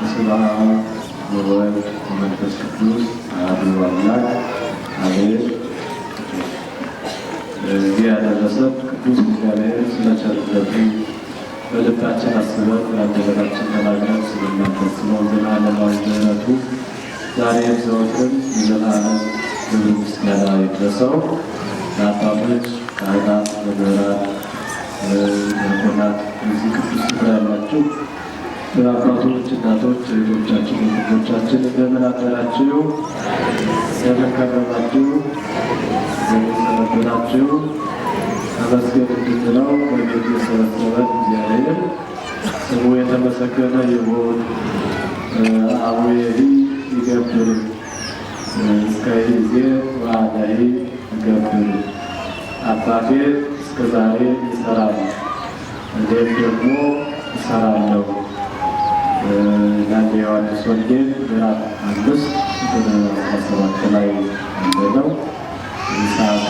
በስመ አብ ወወልድ ወመንፈስ ቅዱስ አሐዱ አምላክ አሜን። እዚህ ያደረሰን ቅዱስ እግዚአብሔር ስለ ቸርነቱ በልባችን አስበን በአንደበታችን ተናግረን ስለማንፈጽመው ዘላለማዊ ምሕረቱ ዛሬም ዘወትርም ለዘላለም ክብር ምስጋና ይድረሰው። ለአባቶች፣ ካህናት፣ መምህራን፣ ዲያቆናት እዚህ ቅዱስ ስፍራ ያላችሁ አባቶች፣ እናቶች፣ እህቶቻችን፣ ወንድሞቻችን እንደምን አደራችሁ? እንደምን ከረማችሁ? እንደምን ሰነበታችሁ? ተመስገን እንድንለው በቤቱ የሰበሰበን እግዚአብሔር ስሙ የተመሰገነ ይሁን። አቡዬሂ ይገብር እስከ ጊዜ ወአነሂ እገብር፣ አባቴ እስከ ዛሬ ይሰራል እኔም ደግሞ እሰራለሁ ይላል የዮሐንስ ወንጌል ምዕራፍ 5 ቁጥር 17 ላይ ያለ ነው። ሰዓቱ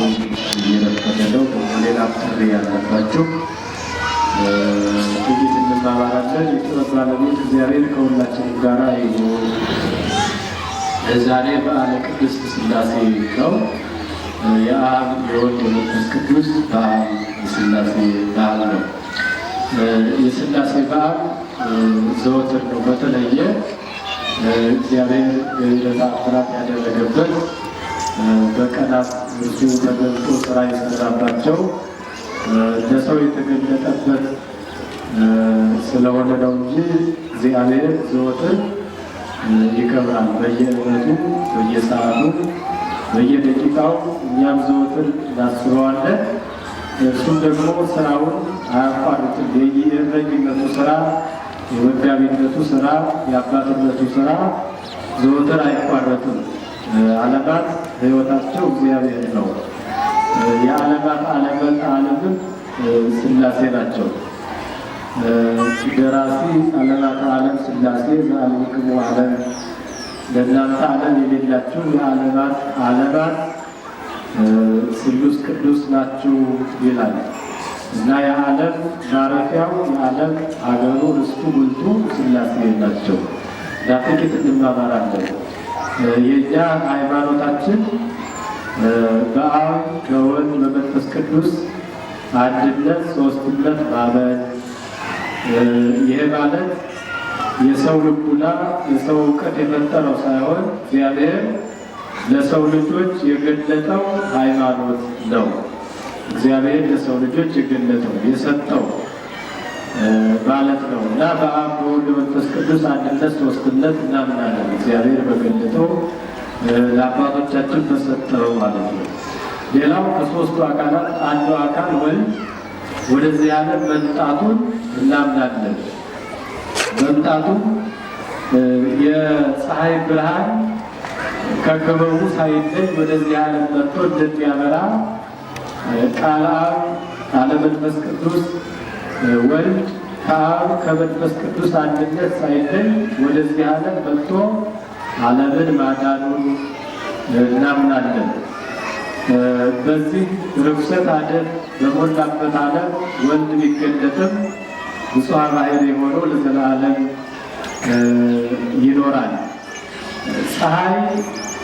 እየረፈደ ነው። ደግሞ ሌላም ጥሪ ያለባችሁ ጥቂት እንማማራለን። የጥበብ ባለቤት እግዚአብሔር ከሁላችንም ጋር ይሁን። ዛሬ በዓለ ቅድስት ሥላሴ ነው። የአብ የወልድ የመንፈስ ቅዱስ በዓል የሥላሴ በዓል ነው። የሥላሴ በዓል ዘወትር ነው። በተለየ እግዚአብሔር ገቢረ ተአምራት ያደረገበት በቀናት እርሱ ተገልጦ ስራ የሰራባቸው ለሰው የተገለጠበት ስለሆነ ነው እንጂ እግዚአብሔር ዘወትር ይከብራል። በየዕለቱ፣ በየሰዓቱ፣ በየደቂቃው እኛም ዘወትር እናስበዋለን። እርሱም ደግሞ ስራውን አያቋርጥም። የእረኝነቱ ስራ፣ የመጋቢነቱ ስራ፣ የአባትነቱ ስራ ዘወትር አይቋረጥም። ዓለማት ሕይወታቸው እግዚአብሔር ነው። የዓለማት ዓለምም ሥላሴ ናቸው። ደራሲ ዓለማት ዓለም ሥላሴ ዘአልብክሙ ዓለም፣ ለእናንተ ዓለም የሌላችሁ የዓለማት ዓለማት ስሉስ ቅዱስ ናችሁ ይላል እና የዓለም ማረፊያው የዓለም ሀገሩ ርስቱ ጉልቱ ሥላሴ ናቸው። እና ጥቂት እንማማራለን። የእኛ ሃይማኖታችን በአብ በወልድ በመንፈስ ቅዱስ አንድነት ሶስትነት ማመን። ይሄ ማለት የሰው ልቡና የሰው እውቀት የፈጠረው ሳይሆን እግዚአብሔር ለሰው ልጆች የገለጠው ሃይማኖት ነው። እግዚአብሔር ለሰው ልጆች የገለጠው የሰጠው ማለት ነው እና በአብ በወልድ በመንፈስ ቅዱስ አንድነት ሶስትነት እናምናለን። እግዚአብሔር በገለጠው ለአባቶቻችን በሰጠው ማለት ነው። ሌላው ከሶስቱ አካላት አንዱ አካል ወልድ ወደዚህ ዓለም መምጣቱን እናምናለን። መምጣቱ የፀሐይ ብርሃን ከክበቡ ሳይለይ ወደዚህ ዓለም መጥቶ እንደሚያበራ ቃለ አብ ቃለ መንፈስ ቅዱስ ወልድ ከአብ ከመንፈስ ቅዱስ አንድነት ሳይለይ ወደዚህ ዓለም መጥቶ ዓለምን ማዳኑን እናምናለን። በዚህ ርኩሰት አደፍ በሞላበት ዓለም ወልድ ቢገለጥም ንጹሐ ባሕርይ የሆነው ለዘላለም ይኖራል። ፀሐይ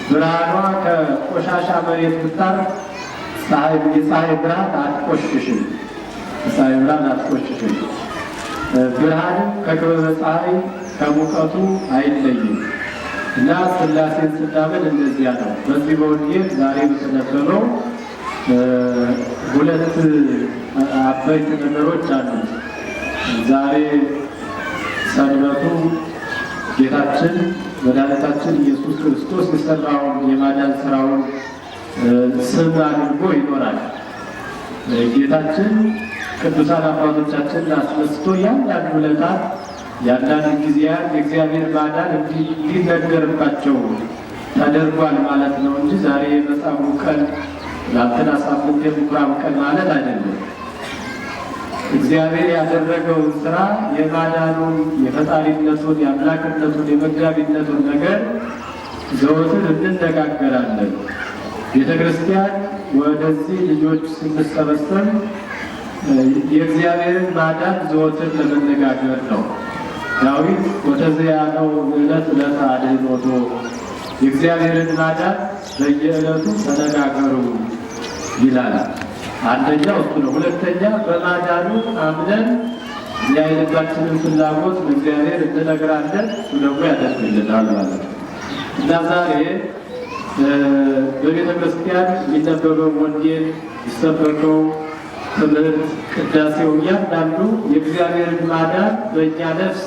ብርሃኗ ከቆሻሻ መሬት ብታርፍ የፀሐይ ብርሃን አትቆሽሽም። የፀሐይ ብርሃን አትቆሽሽም። ብርሃንም ከክበበ ፀሐይ ከሙቀቱ አይለይም እና ሥላሴን ስናምን እንደዚያ ነው። በዚህ በወንጌል ዛሬ በተነበበው ሁለት አበይት ነገሮች አሉ። ዛሬ ሰንበቱ ጌታችን መድኃኒታችን ኢየሱስ ክርስቶስ የሰራውን የማዳን ስራውን ስም አድርጎ ይኖራል። ጌታችን ቅዱሳን አባቶቻችንን አስነስቶ ያንዳንድ ዕለታት ያንዳንድ ጊዜያት የእግዚአብሔር ማዳን እንዲነገርባቸው ተደርጓል ማለት ነው እንጂ ዛሬ የመጻጉዕ ቀን ትናንትና ሳምንት የምኩራብ ቀን ማለት አይደለም። እግዚአብሔር ያደረገውን ስራ የማዳኑን፣ የፈጣሪነቱን፣ የአምላክነቱን፣ የመጋቢነቱን ነገር ዘወትር እንነጋገራለን። ቤተ ክርስቲያን ወደዚህ ልጆች ስንሰበሰብ የእግዚአብሔርን ማዳን ዘወትር ለመነጋገር ነው። ዳዊት ወተዘያነው ዕለት ዕለት አድኅኖቶ፣ የእግዚአብሔርን ማዳን በየዕለቱ ተነጋገሩ ይላል። አንደኛው እሱ ነው። ሁለተኛ በማዳኑ አምነን እኛ የልባችንን ፍላጎት ለእግዚአብሔር እንነግራለን፣ እሱ ደግሞ ያደርግልናል ማለት ነው። እና ዛሬ በቤተ ክርስቲያን የሚነበበው ወንጌል፣ የሚሰበከው ትምህርት፣ ቅዳሴው እያንዳንዱ የእግዚአብሔርን ማዳን በእኛ ነፍስ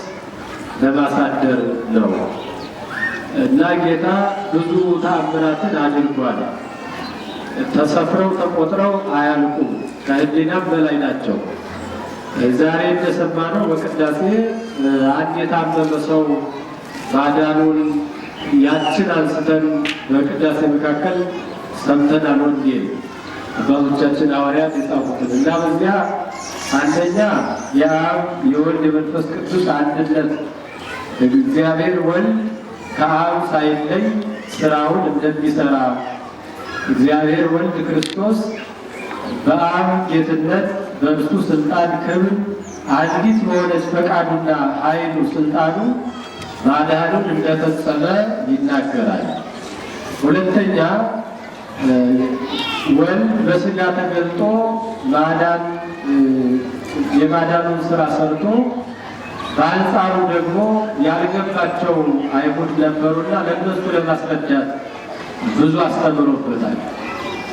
ለማሳደር ነው። እና ጌታ ብዙ ተአምራትን አድርጓል። ተሰፍረው ተቆጥረው አያልቁም፣ ከሕሊናም በላይ ናቸው። ዛሬ እንደሰማነው በቅዳሴ አንድ የታመመ ሰው ማዳኑን ያችን አንስተን በቅዳሴ መካከል ሰምተናል። ወንጌል አባቶቻችን ሐዋርያት የጻፉትን። እና በዚያ አንደኛ የአብ የወልድ የመንፈስ ቅዱስ አንድነት፣ እግዚአብሔር ወልድ ከአብ ሳይለይ ስራውን እንደሚሰራ፣ እግዚአብሔር ወልድ ክርስቶስ በአብ ጌትነት በእርሱ ስልጣን ክብር አንዲት በሆነች ፈቃዱና ኃይሉ ስልጣኑ ማዳኑን እንደፈጸመ ይናገራል። ሁለተኛ ወልድ በስጋ ተገልጦ ማዳን የማዳኑን ስራ ሰርቶ በአንጻሩ ደግሞ ያልገባቸው አይሁድ ነበሩና ለእነሱ ለማስረዳት ብዙ አስተምሮበታል፣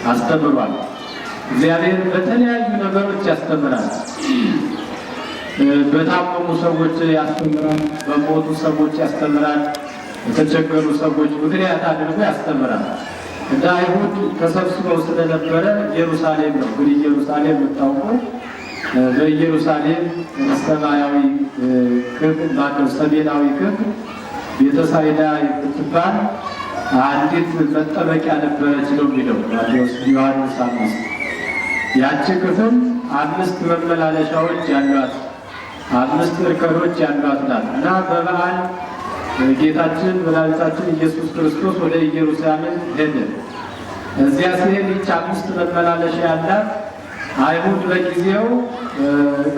አስተምሯል። እግዚአብሔር በተለያዩ ነገሮች ያስተምራል። በታመሙ ሰዎች ያስተምራል፣ በሞቱ ሰዎች ያስተምራል፣ በተቸገሩ ሰዎች ምክንያት አድርጎ ያስተምራል። እና አይሁድ ተሰብስበው ስለነበረ ኢየሩሳሌም ነው እንግዲህ፣ ኢየሩሳሌም የምታውቁ፣ በኢየሩሳሌም ሰማያዊ ክፍል ማነው ሰሜናዊ ክፍል ቤተሳይዳ የምትባል አንዲት መጠመቂያ ነበረች ነው የሚለው ማቴዎስ ዮሐንስ 5። ያቺ ክፍል አምስት መመላለሻዎች ያሏት፣ አምስት እርከኖች ያሏት ናት። እና በበዓል ጌታችን መድኃኒታችን ኢየሱስ ክርስቶስ ወደ ኢየሩሳሌም ሄደ። እዚያ ሲሄድ ይህች አምስት መመላለሻ ያላት፣ አይሁድ በጊዜው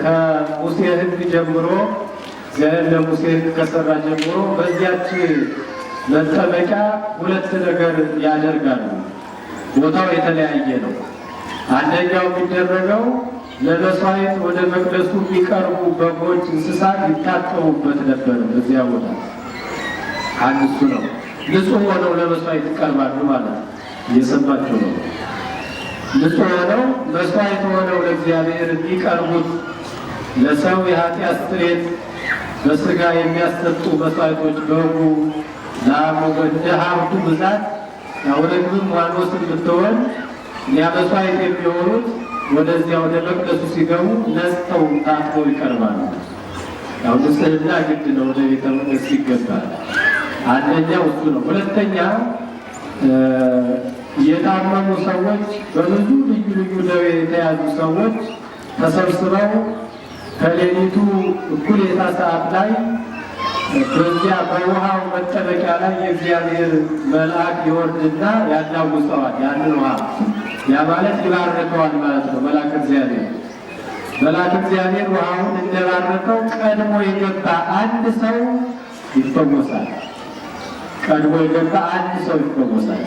ከሙሴ ሕግ ጀምሮ፣ እግዚአብሔር ለሙሴ ሕግ ከሰራ ጀምሮ በዚያች መጠመቂያ ሁለት ነገር ያደርጋሉ። ቦታው የተለያየ ነው። አንደኛው የሚደረገው ለመስዋዕት ወደ መቅደሱ የሚቀርቡ በጎች፣ እንስሳት ይታጠቡበት ነበር በዚያ ቦታ። አንድ እሱ ነው። ንጹሕ ሆነው ለመስዋዕት ይቀርባሉ ማለት ነው። እየሰማችሁ ነው። ንጹሕ ሆነው መስዋዕት ሆነው ለእግዚአብሔር የሚቀርቡት፣ ለሰው የኃጢአት ስርየት በስጋ የሚያሰጡ መስዋዕቶች በጉ፣ ላሙ፣ እንደ ሀብቱ ብዛት ያው ርግብም ዋኖስም ብትሆን ያ መስዋዕት የሚሆኑት ወደዚያ ወደ መቅደሱ ሲገቡ ነጽተው ታጥበው ይቀርባሉ። ያው ንጽህና ግድ ነው፣ ወደ ቤተ መቅደስ ይገባል። አንደኛው እሱ ነው። ሁለተኛ የታመሙ ሰዎች፣ በብዙ ልዩ ልዩ ደዌ የተያዙ ሰዎች ተሰብስበው ከሌሊቱ እኩሌታ ሰዓት ላይ በዚያ በውሃው መጠመቂያ ላይ የእግዚአብሔር መልአክ ይወርድና ያናውጸዋል ያንን ውሃ። ያ ማለት ይባርከዋል ማለት ነው። መልአክ እግዚአብሔር ውሃውን እንደባረከው ቀድሞ የገባ አንድ ሰው ይፈወሳል። ቀድሞ የገባ አንድ ሰው ይፈወሳል።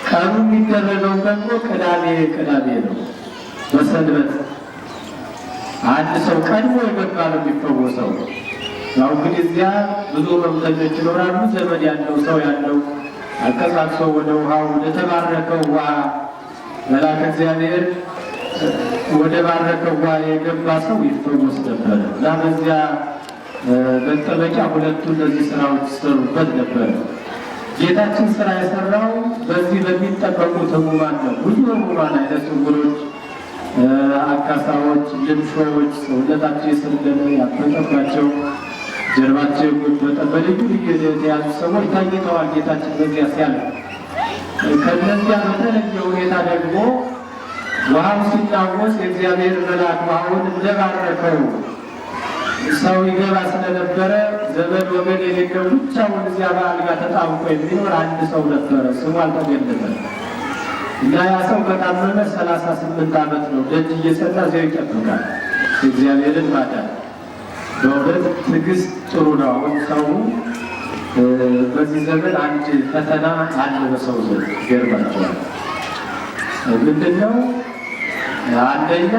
ቀኑ የሚደረገው ደግሞ ቅዳሜ ቅዳሜ ነው። በሰንበት አንድ ሰው ቀድሞ የገባ ነው የሚፈወሰው። ያው እንግዲህ እዚያ ብዙ ሕመምተኞች ይኖራሉ። ዘመድ ያለው፣ ሰው ያለው አንቀሳቅሶ ወደ ውሃው፣ ወደ ተባረከው ውሃ፣ መልአከ እግዚአብሔር ወደ ባረከው ውሃ የገባ ሰው ይፈወስ ነበረ። እና በዚያ መጠመቂያ ሁለቱ እነዚህ ስራዎች ይሰሩበት ነበረ። ጌታችን ስራ የሰራው በዚህ በሚጠበቁት ሕሙማን ነው። ብዙ ሕሙማን፣ አይነ ስውሮች፣ አካሳዎች፣ ልምሾዎች፣ ሰውነታቸው የሰለለ ያበጠባቸው፣ ጀርባቸው የጎበጠ፣ በልዩ ልዩ የተያዙ ሰዎች ታይተዋል። ጌታችን በዚያ ሲያልፍ ከእነዚያ በተለየ ሁኔታ ደግሞ ውሃው ሲናወስ የእግዚአብሔር መልአክ ውሃውን እንደባረከው ሰው ይገባ ስለነበረ ዘመድ ወገን የሌለው ብቻውን እዚያ በአልጋ ተጣብቆ የሚኖር አንድ ሰው ነበረ። ስሙ አልተገለጠም። እና ያ ሰው ከታመመ 38 ዓመት ነው። ደጅ እየጸና እዚያው ይጠብቃል የእግዚአብሔርን ማዳን። በእውነት ትዕግስት ጥሩ ነው። አሁን ሰው በዚህ ዘመን አንድ ፈተና አለ በሰው ዘንድ ይገርማቸዋል። ምንድነው? አንደኛ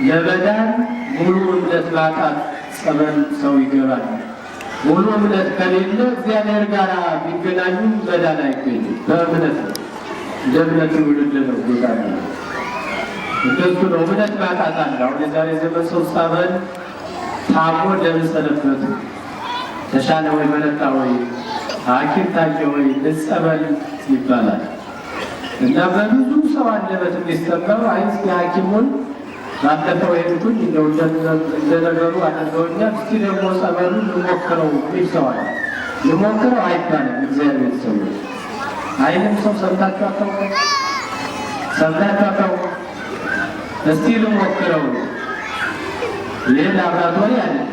ለመዳን ሙሉ እምነት ማጣት ጸበል ሰው ይገባል። ሙሉ እምነት ከሌለ እግዚአብሔር ጋር ቢገናኙ መዳን አይገኝም። በእምነት ነው። እንደ እምነት ውልድ ነው ጌታ ነው። እንደሱ ነው። እምነት ማጣት አለ። አሁን የዛሬ ዘመን ሰው ጸበል ታሞ ለምን ሰነበት? ተሻለ ወይ በረታ ወይ ሐኪም ታየ ወይ ልጸበል ይባላል። እና በብዙ ሰው አንደበት የሚሰማው አይ እስኪ ሐኪሙን ባለፈው ሄድኩኝ እንደው እንደ ነገሩ አድርገውኛል፣ እስኪ ደግሞ ጸበሉን ልሞክረው የሚል ሰው አለ። ልሞክረው አይባልም። እግዚአብሔር ሰዎች አይንም ሰው ሰምታችሁ አታውቁም? ሰምታችሁ አታውቁም? እስቲ ልሞክረው ይህ ላብራቶሪ አይደለም።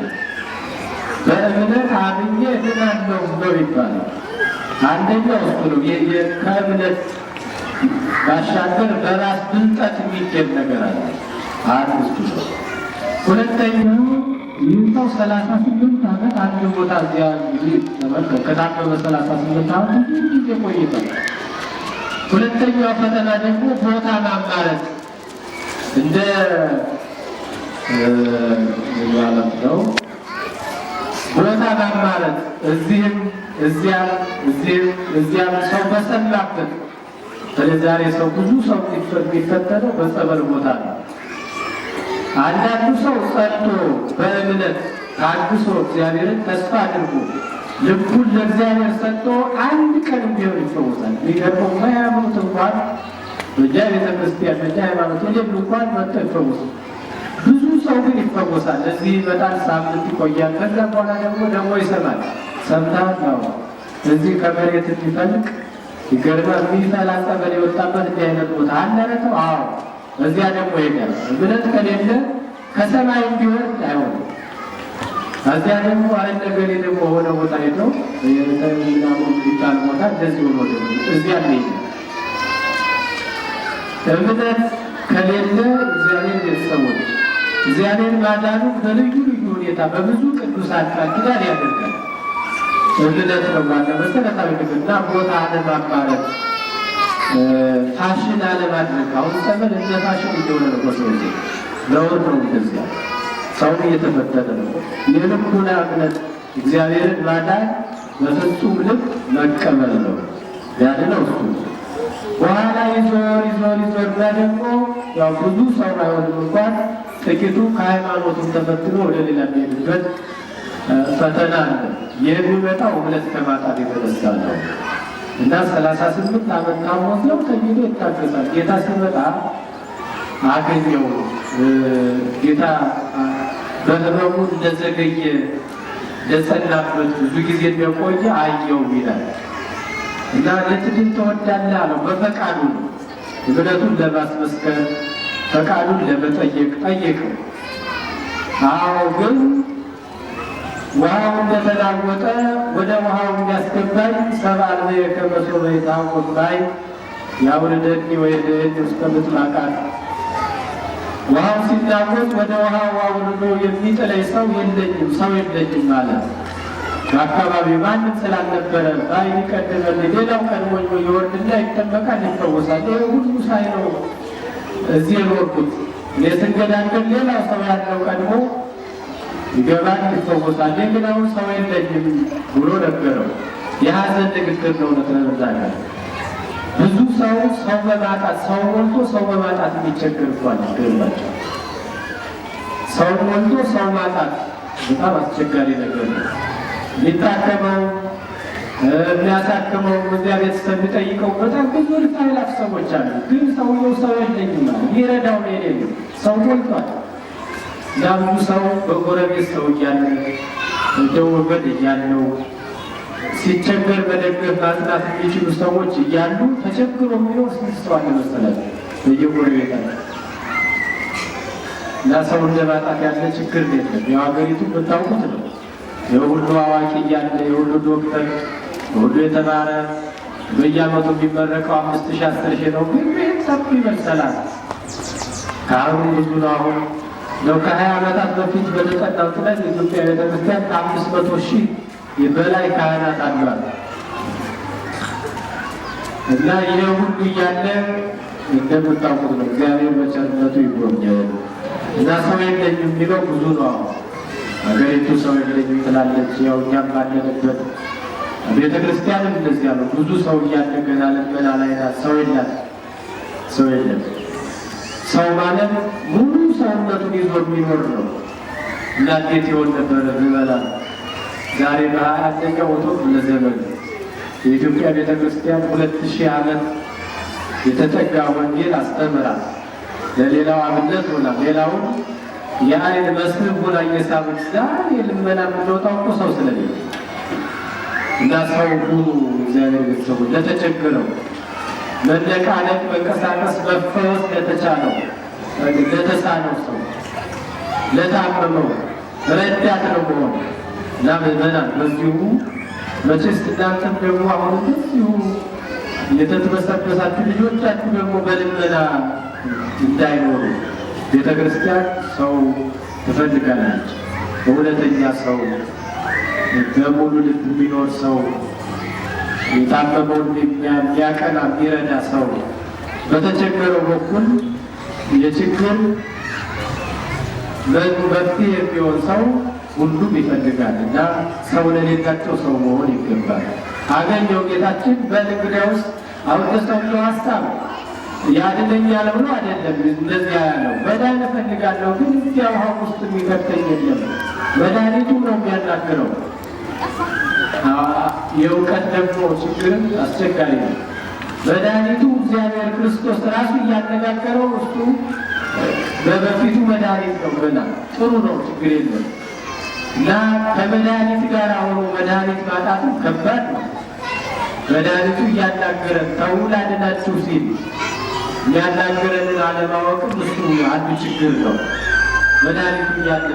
በእምነት አምኜ እድናለሁ ነው ይባላል። አንደኛው እሱ ነው። ከእምነት ባሻገር በራስ ብልጠት የሚገኝ ነገር አለ። አንዱ እሱ ነው። ሁለተኛው ይህ ሰው 38 ዓመት አንድ ቦታ እዚያ እንግዲህ ተመልከት፣ ከታመመ 38 ዓመት ብዙ ጊዜ ቆይቷል። ሁለተኛው ፈተና ደግሞ ቦታ ማማረጥ እንደ ማለት ነው። ቦታ ማማረጥ እዚህም እዚያም እዚህም እዚያም ሰው በሰማበት። ዛሬ ሰው ብዙ ሰው የሚፈተነው በጸበል ቦታ ነው። አንዳንዱ ሰው ጸንቶ በእምነት ታግሶ እግዚአብሔርን ተስፋ አድርጎ ልቡን ለእግዚአብሔር ሰጥቶ አንድ ቀን ቢሆን ይፈወሳል። የሚገርመው የማያምኑት እንኳን በእኛ ቤተክርስቲያን በእኛ ሃይማኖት የሌሉ እንኳን መጥተው ይፈወሳል። ብዙ ሰው ግን ይፈወሳል። እዚህ ይመጣል፣ ሳምንት ይቆያል። ከዛ በኋላ ደግሞ ይሰማል። ሰምተሃል? አዎ። እዚህ ከመሬት የሚፈልቅ ይገርማል። የሚፈላ ጸበል የወጣበት እንዲህ አይነት ቦታ አለ። ኧረ ተው። አዎ። እዚያ ደግሞ ይሄዳል። እምነት ከሌለ ከሰማይ ቢወርድ አይሆንም። እዚያ ደግሞ አይ ነገሬ ደግሞ ሆነ ቦታ ሄደው ምናምን የሚባል ቦታ እንደዚህ ሆኖ ደግሞ እዚያ ይሄዳል። እምነት ከሌለ እግዚአብሔር ቤተሰቦች እግዚአብሔር ማዳኑ በልዩ ልዩ ሁኔታ በብዙ ቅዱሳን ቃል ኪዳን ያደርጋል። እምነት ነው ዋና መሰረታዊ ነገር እና ቦታ አለማማረጥ፣ ፋሽን አለማድረግ። አሁን ጸበል እንደ ፋሽን እየሆነ ነው። በሰው ዘንድ ነውር ነው። እንደዚያ ሰው እየተፈተነ ነው። የልቡና እምነት እግዚአብሔርን ማዳን በፍጹም ልብ መቀበል ነው። ያድነው እሱ። በኋላ ይዞር ይዞር ይዞር እና ደግሞ ያው ብዙ ሰው ባይሆንም እንኳን ጥቂቱ ከሃይማኖቱም ተፈትኖ ወደ ሌላ የሚሄድበት ፈተና አለ። የሚመጣው እምነት ከማጣት የተነሳ ነው። እና 38 ዓመት ታሞ ነው ተኝቶ ይታገሳል። ጌታ ሲመጣ አገኘው። ጌታ በህመሙ እንደዘገየ እንደጸናበት ብዙ ጊዜ እንደቆየ አየው ይላል። እና ልትድን ትወዳለህ አለው። በፈቃዱ ነው። እምነቱን ለማስመስከር ፈቃዱን ለመጠየቅ ጠየቀው። አዎ፣ ግን ውሃው እንደተናወጠ ወደ ውሃው የሚያስገባኝ ሰብአ አልበየ ከመ ሶበ ይትሐወክ ማይ ያውርደኒ ወይድህኒ ውስተ ምጥማቃት። ውሃው ሲናወጥ ወደ ውሃው አውርዶ የሚጥለኝ ሰው የለኝም፣ ሰው የለኝም ማለት በአካባቢው ማንም ስላልነበረ ባይ ይቀድመልኝ፣ ሌላው ቀድሞኝ ይወርድና ይጠመቃል፣ ይፈወሳል። ይሄ ሁሉ ሳይ ነው እዚህ የኖርኩት። እኔ ስንገዳገድ ሌላው ሰው ያለው ቀድሞ ይገባል፣ ይፈወሳል። እኔ ግን አሁን ሰው የለኝም ብሎ ነገረው። የሀዘን ንግግር ነው። እውነት ለመናገር ብዙ ሰው ሰው በማጣት ሰው ሞልቶ ሰው በማጣት የሚቸገር እንኳን ይገርማቸዋል። ሰው ሞልቶ ሰው ማጣት በጣም አስቸጋሪ ነገር ነው። የሚታከመው የሚያሳክመው እዚያ ቤተሰብ የሚጠይቀው በጣም ብዙ እልፍ አእላፍ ሰዎች አሉ። ግን ሰውየው ሰው የለኝም ማለት የሚረዳው ነው የሌለው። ሰው ሞልቷል። እና ብዙ ሰው በጎረቤት ሰው እያለ እንደው ወገን እያለው ሲቸገር መደገፍ ማጽናት የሚችሉ ሰዎች እያሉ ተቸግሮ የሚኖር ስንት ሰው አለ መሰላችሁ? በየጎረቤታቸው እና ሰው እንደማጣት ያለ ችግር የለም። ያው ሀገሪቱ የምታውቁት ነው። የሁሉ አዋቂ እያለ የሁሉ ዶክተር የሁሉ የተማረ በየዓመቱ የሚመረቀው 5,000 10,000 ነው። ግን ይህም ሰቡ ይመሰላል። ካህኑ ብዙ ነው። አሁን ነው። ከ20 ዓመታት በፊት በተጠናው ጥናት የኢትዮጵያ ቤተክርስቲያን ከ500,000 በላይ ካህናት አሏት። እና ይሄ ሁሉ እያለ እንደምታውቁት ነው። እግዚአብሔር በቸርነቱ ይጎብኘን። እና ሰው የለኝም የሚለው ብዙ ነው። አሁን ሀገሪቱ ሰው የለኝም ትላለች። ያው እኛም ባለንበት ቤተ ክርስቲያንም እንደዚያ ነው። ብዙ ሰው እያለ ገና ልመና ላይ ናት። ሰው የላት፣ ሰው የለም። ሰው ማለት ሙሉ ሰውነቱን ይዞ የሚኖር ነው። እና እንዴት ይሆን ነበረ ምዕመናን? ዛሬ በ21ኛው መቶ ክፍለ ዘመን የኢትዮጵያ ቤተ ክርስቲያን 2000 ዓመት የተጠጋ ወንጌል አስተምራ፣ ለሌላው አብነት ሆና፣ ሌላውን የአይን መስህብ ሆና እየሳበች ዛሬ ልመና የምንወጣው እኮ ሰው ስለሌለ። እና ሰው ሁኑ። እግዚአብሔር ቤተሰቦች፣ ለተቸገረው፣ መነቃነቅ፣ መንቀሳቀስ፣ መፈወስ ለተቻለው ለተሳነው ሰው፣ ለታመመው ረዳት ነው መሆን። እና ምዕመናን፣ በዚሁ መቼስ እናንተም ደግሞ አሁን እንደዚሁ የተትበሰበሳችሁ ልጆቻችሁ ደግሞ በልመና እንዳይኖሩ ቤተ ክርስቲያን ሰው ትፈልጋለች። እውነተኛ ሰው፣ በሙሉ ልብ የሚኖር ሰው፣ የታመመውን የሚያቀና የሚረዳ ሰው፣ በተቸገረው በኩል የችግር መፍትሄ የሚሆን ሰው ሁሉም ይፈልጋል። እና ሰው ለሌላቸው ሰው መሆን ይገባል። አገኘው ጌታችን። በል እንግዲያውስ አሁን ከሰውየው ሀሳብ ያድነኛል ብሎ አይደለም እንደዚያ ያለው። መዳን እፈልጋለሁ፣ ግን እዚያ ውሃ ውስጥ የሚከተኝ የለም። መድኃኒቱ ነው የሚያናግረው። የእውቀት ደግሞ ችግርም አስቸጋሪ ነው። መድኃኒቱ እግዚአብሔር ክርስቶስ ራሱ እያነጋገረው እሱ በበፊቱ መድኃኒት ነው ገና ጥሩ ነው፣ ችግር የለም። እና ከመድኃኒት ጋር ሆኖ መድኃኒት ማጣቱ ከባድ ነው። መድኃኒቱ እያናገረን ተው ላድናችሁ ሲል የሚያናግረንን አለማወቅም እሱ አንዱ ችግር ነው። መድኃኒቱ እያለ፣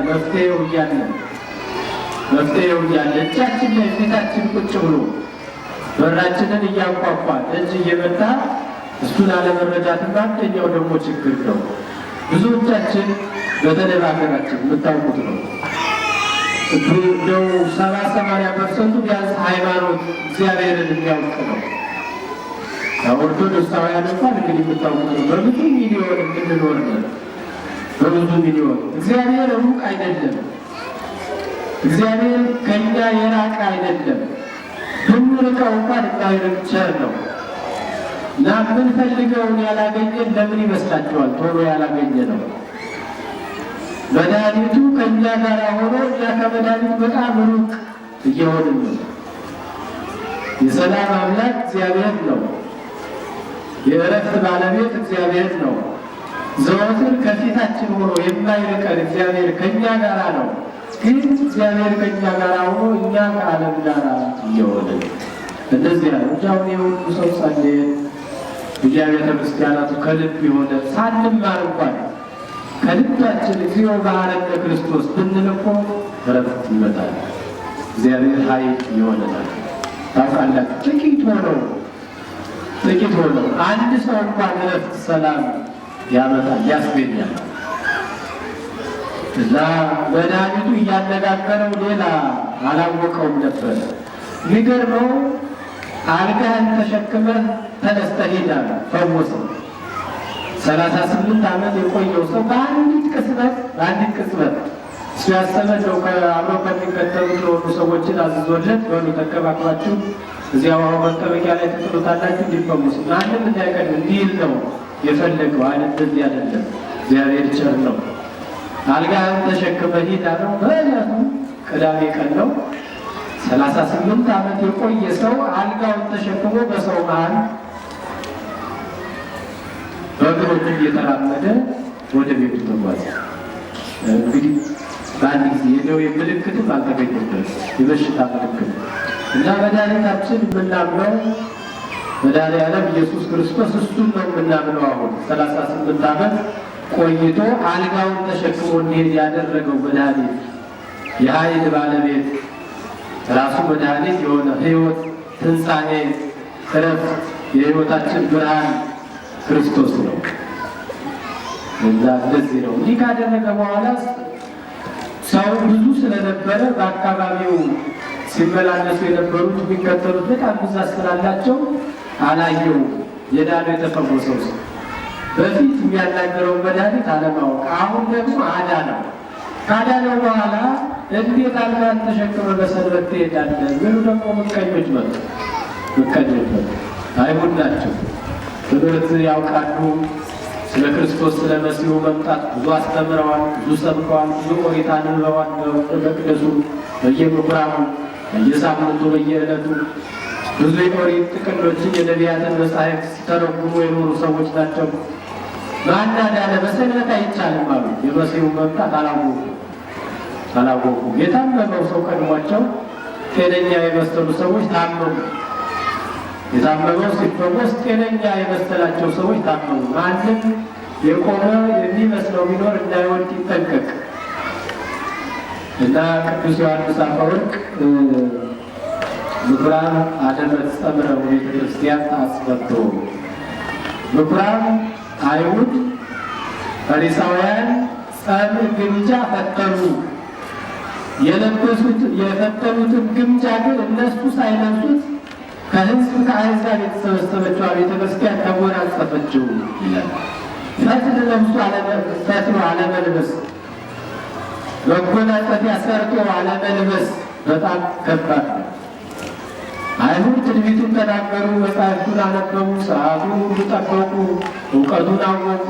መፍትሄው እያለ እጃችን ላይ ፊታችን ቁጭ ብሎ በራችንን እያንኳኳ እጅ እየመታ እሱን አለመረዳትም አንደኛው ደግሞ ችግር ነው። ብዙዎቻችን በተለይ በሀገራችን የምታውቁት ነው። እንደው 70-80% ቢያንስ ሃይማኖት እግዚአብሔርን የሚያውቅ ነው። ኦርቶዶክሳውያን እንኳን እንግዲህ የምታውቁት ነው። በብዙ ሚሊዮን የምንኖር ነው። በብዙ ሚሊዮን እግዚአብሔር ሩቅ አይደለም። እግዚአብሔር ከኛ የራቀ አይደለም። ብንርቀው እንኳን የማይርቅ ቸር ነው። እና የምንፈልገውን ያላገኘን ለምን ይመስላችኋል? ቶሎ ያላገኘ ነው። መድኃኒቱ ከእኛ ጋር ሆኖ እኛ ከመድኃኒቱ በጣም ሩቅ እየሆንን ነው። የሰላም አምላክ እግዚአብሔር ነው። የእረፍት ባለቤት እግዚአብሔር ነው። ዘወትር ከፊታችን ሆኖ የማይርቀን እግዚአብሔር ከእኛ ጋር ነው። ግን እግዚአብሔር ከእኛ ጋር ሆኖ እኛ ከዓለም ጋር እየሆንን እንደዚያ ነው እንጂ አሁን የሁሉ ሰው ጸለየ፣ በየአብያተ ክርስቲያናቱ ከልብ የሆነ ሳንማር እንኳን ከልባችን እግዚኦ መሐረነ ክርስቶስ ብንል እኮ እረፍት ይመጣል። እግዚአብሔር ኃይል ይሆነናል። ታውቃላችሁ፣ ጥቂት ሆነው አንድ ሰው እንኳን እረፍት፣ ሰላም ያመጣል፣ ያስገኛል። እና መድኃኒቱ እያነጋገረው ሌላ አላወቀውም ነበር። የሚገርመው አልጋህን ተሸክመህ ተነስተህ ሂድ አለ፣ ፈወሰው። 38 ዓመት የቆየው ሰው በአንዲት ቅጽበት፣ በአንዲት ቅጽበት እሱ ያሰበ እንደው አብረው ከሚከተሉት የሆኑ ሰዎችን አዝዞለት በሉ ተንከባክባችሁ እዚያ ውሃው መጠመቂያ ላይ ትጥሉታላችሁ እንዲፈወስ ማንም እንዳይቀድም እንዲል ነው የፈለገው። አይ እንደዚህ አይደለም፣ እግዚአብሔር ቸር ነው። አልጋህን ተሸክመህ ሂድ አለው። በዕለቱ ቅዳሜ ቀን ነው። 38 ዓመት የቆየ ሰው አልጋውን ተሸክሞ በሰው መሃል በእግሮቹ እየተራመደ ወደ ቤቱ ተጓዘ። እንግዲህ በአንድ ጊዜ የደዌ ምልክትም አልተገኘበት፣ የበሽታ ምልክት። እና መድኃኒታችን የምናምነው መድኃኔዓለም ኢየሱስ ክርስቶስ እሱን ነው የምናምነው። አሁን 38 ዓመት ቆይቶ አልጋውን ተሸክሞ እንዲሄድ ያደረገው መድኃኒት፣ የኃይል ባለቤት፣ ራሱ መድኃኒት የሆነ፣ ሕይወት፣ ትንሣኤ፣ ዕረፍት፣ የሕይወታችን ብርሃን ክርስቶስ ነው። እና እንደዚህ ነው። እንዲህ ካደረገ በኋላ ሰው ብዙ ስለነበረ በአካባቢው ሲመላለሱ የነበሩት የሚከተሉት በጣም ብዛት ስላላቸው አላየውም። የዳነው የተፈወሰው ሰው በፊት የሚያናገረውን መድኃኒት አለማወቅ፣ አሁን ደግሞ አዳነው። ካዳነው በኋላ እንዴት አልጋህን ተሸክመህ በሰንበት ትሄዳለህ? ምኑ ደግሞ ምቀኞች መጡ። ምቀኞች መጡ። አይሁድ ናቸው። ትምህርት ያውቃሉ። ስለ ክርስቶስ ስለ መሲሁ መምጣት ብዙ አስተምረዋል፣ ብዙ ሰብከዋል፣ ብዙ ኦሪት አንብበዋል። በመቅደሱ በየምኩራቡ በየሳምንቱ በየዕለቱ ብዙ የኦሪት ጥቅሎችን የነቢያትን መጻሕፍት ሲተረጉሙ የኖሩ ሰዎች ናቸው። ማን አዳነ? በሰንበት አይቻልም አሉ። የመሲሁ መምጣት አላወቁ አላወቁ። የታመመው ሰው ቀድሟቸው ጤነኛ የመሰሉ ሰዎች ታመሙ። የታመመው ሲፈወስ ጤነኛ የመሰላቸው ሰዎች ታመሙ። ማንም የቆመ የሚመስለው ቢኖር እንዳይወድቅ ይጠንቀቅ እና ቅዱስ ዮሐንስ አፈወርቅ ምኩራብ አደመት ጸምረ ቤተ ክርስቲያን ታስፈቶ፣ ምኩራብ አይሁድ ፈሪሳውያን ጸም ግምጃ ፈተሉ። የለበሱት የፈተሉትን ግምጃ ግን እነሱ ሳይለብሱት ከሕዝብ ከአሕዛብ የተሰበሰበችው ቤተ ክርስቲያን ተጎናጸፈችው ይላል። ፈትል ለብሶ ፈትሎ አለመልበስ፣ መጎናጸፊያ ሰርቶ አለመልበስ በጣም ከባድ ነው። አይሁድ ትንቢቱን ተናገሩ፣ መጻሕፍቱን አነበቡ፣ ስርዓቱን ሁሉ ጠበቁ፣ እውቀቱን አወቁ።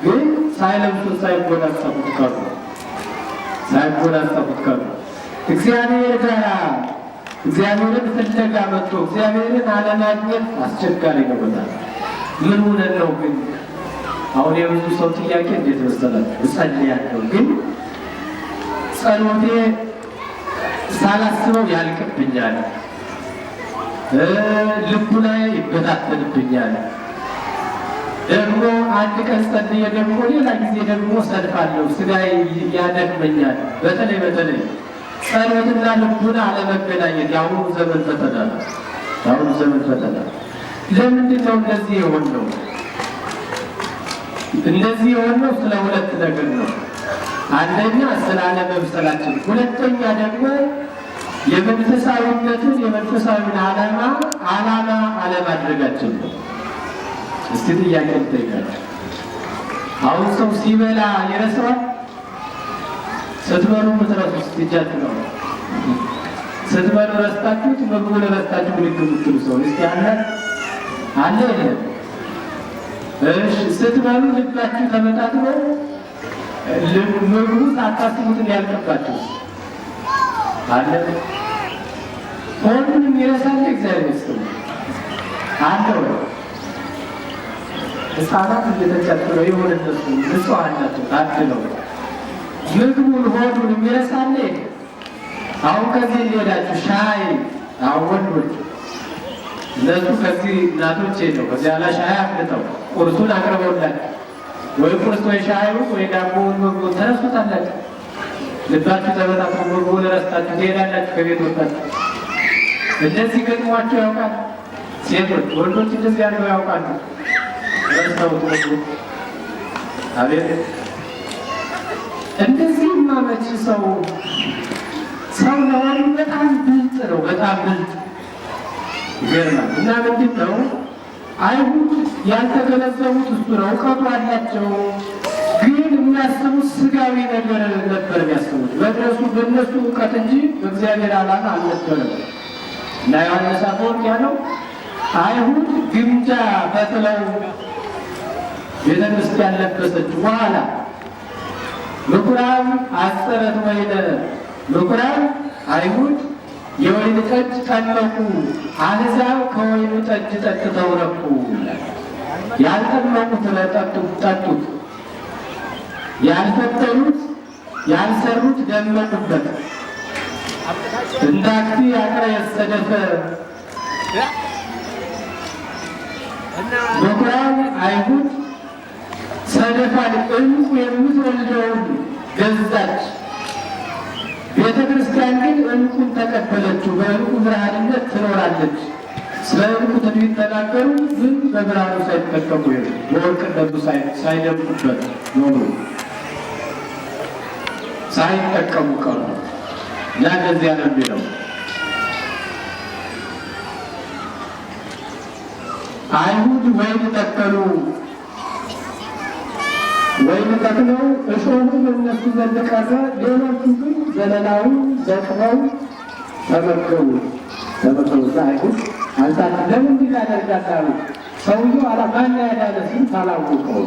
ግን ሳይለብሱት ሳይጎናጸፉት ቀሩ። ሳይጎናጸፉት ቀሩ። እግዚአብሔር ጋር እግዚአብሔርን ፍለጋ መጥቶ እግዚአብሔርን አለማግኘት አስቸጋሪ ነው በጣም። ምን ሆነን ነው ግን? አሁን የብዙ ሰው ጥያቄ እንዴት መሰላችሁ? እጸልያለሁ ግን ጸሎቴ ሳላስበው ያልቅብኛል፣ ልቡ ላይ ይበታተንብኛል። ደግሞ አንድ ቀን ጸልዬ ደግሞ ሌላ ጊዜ ደግሞ ሰልፋለሁ፣ ስጋ ያደክመኛል። በተለይ በተለይ ጸሎትና ልቡን አለመገናኘት የአሁኑ ዘመን ፈተና ነው። የአሁኑ ዘመን ፈተና ለምንድን ነው እንደዚህ የሆነው? እንደዚህ የሆነው ስለ ሁለት ነገር ነው። አንደኛ ስለ አለመብሰላችን፣ ሁለተኛ ደግሞ የመንፈሳዊነትን የመንፈሳዊን ዓላማ ዓላማ አለማድረጋችን ነው። እስቲ ጥያቄ ልጠይቃችሁ። አሁን ሰው ሲበላ ይረሳዋል? ስትበሉ ምትረሱ እስቲ እጃችሁ ነው። ስትበሉ ረስታችሁት ምግቡን ረስታችሁ ብድግ የምትሉ ሰው እስቲ አለ አለ የለም? እሺ፣ ስትበሉ ልባችሁ ተመጣጥኖ ምግቡ ሳታስቡት ያልቅባችሁ አለ? ሁሉንም ይረሳል። እግዚአብሔር ይመስገን አለ ወይ? ሕፃናት እየተጨጡ ነው። ይሁን እነሱ ንጹሐን ናቸው፣ ታድለው ምግቡን ሆዱን የሚረሳል። አሁን ከዚህ እንሄዳችሁ ሻይ አሁን ወንዶች እነሱ ከዚህ እናቶች ሄደው ከዚያ ላይ ሻይ አፍልተው ቁርሱን አቅርበውላችሁ ወይ ቁርስ ወይ ሻዩ ወይ ዳቦውን ምግቡን ተረሱታላችሁ። ልባችሁ ተበታትኖ ምግቡን ረስታችሁ ትሄዳላችሁ ከቤት ወጣችሁ። እንደዚህ ገጥሟቸው ያውቃል? ሴቶች ወንዶች እንደዚህ ያለው ያውቃሉ? ረስተውት ምግቡ። አቤት እንደዚህማ መች ሰው ሰው ለሆኑ በጣም ብልጥ ነው። በጣም ብልጥ ይገርማል። እና ምንድን ነው አይሁድ ያልተገነዘቡት እሱ ነው። እውቀቱ አላቸው፣ ግን የሚያስቡት ስጋዊ ነገር ነበር የሚያስቡት። መድረሱ በእነሱ እውቀት እንጂ በእግዚአብሔር ዓላማ አልነበረም። እና ዮሐንስ አፈወርቅ ያለው አይሁድ ግምጃ ፈትለው ቤተ ክርስቲያን ለበሰች፣ በኋላ ምኩራብ አጸረት ወይነ፣ ምኩራብ አይሁድ የወይን ጠጅ ጠመቁ፣ አሕዛብ ከወይኑ ጠጅ ጠጥተው ረኩ። ያልጠመቁት ጠጡት፣ ያልፈተሉት ያልሰሩት ደመቁበት። እንዳክቲ ያቅረ የሰደፈ ምኩራብ አይሁድ ሰደፋን ዕንቁ የምትወልደውን ገዛች። ቤተ ክርስቲያን ግን ዕንቁን ተቀበለችው፣ በዕንቁ ብርሃንነት ትኖራለች። ስለ ዕንቁ ትንቢት ተናገሩ፣ ግን በብርሃኑ ሳይጠቀሙ ሄዱ። በወርቅነቱ ሳይደምቁበት ኖሩ፣ ሳይጠቀሙ ቀሩ። እና እንደዚያ ነው የሚለው። አይሁድ ወይን ተከሉ፣ ወይን ተክለው እሾሁ በእነሱ ዘንድ ቀረ። ሌሎቹ ግን ዘለላውን ለቅመው ተመገቡ ተመገቡ። አይሁድ አንሳት ለምን እንዲህ ታደርጋለህ አሉ። ሰውየው ማን ያዳነ ሲል አላወቀው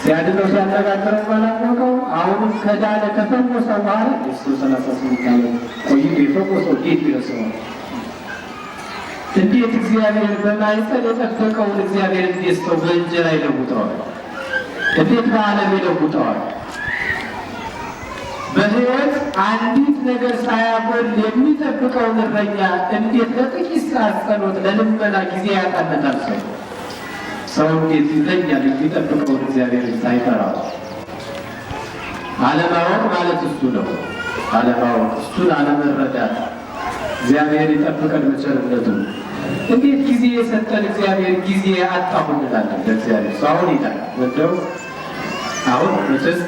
ሲያድነው ሲያነጋግረው አላወቀው። አሁንም ከዳነ ከፈወሰው በኋላ እሱ 38 ዓመት ቆይቶ የፈወሰው እንዴት ይረሳዋል? እንዴት እግዚአብሔር በማኅፀን የጠበቀውን እግዚአብሔር እንዴት ሰው በእንጀራ ይለውጠዋል? እንዴት በዓለም ይለውጠዋል? በሕይወት አንዲት ነገር ሳያጎል የሚጠብቀውን እረኛ እንዴት ለጥቂት ሰዓት ጸሎት ለልመና ጊዜ ያጣለታል? ሰው እንዴት ይተኛል የሚጠብቀውን እግዚአብሔር ሳይፈራው? አለማወቅ ማለት እሱ ነው። አለማወቅ፣ እሱን አለመረዳት። እግዚአብሔር ይጠብቀን በቸርነቱ። እንዴት ጊዜ የሰጠን እግዚአብሔር ጊዜ አጣሁ እንላለን ለእግዚአብሔር። ሰው አሁን ይላል እንደው አሁን መቼስ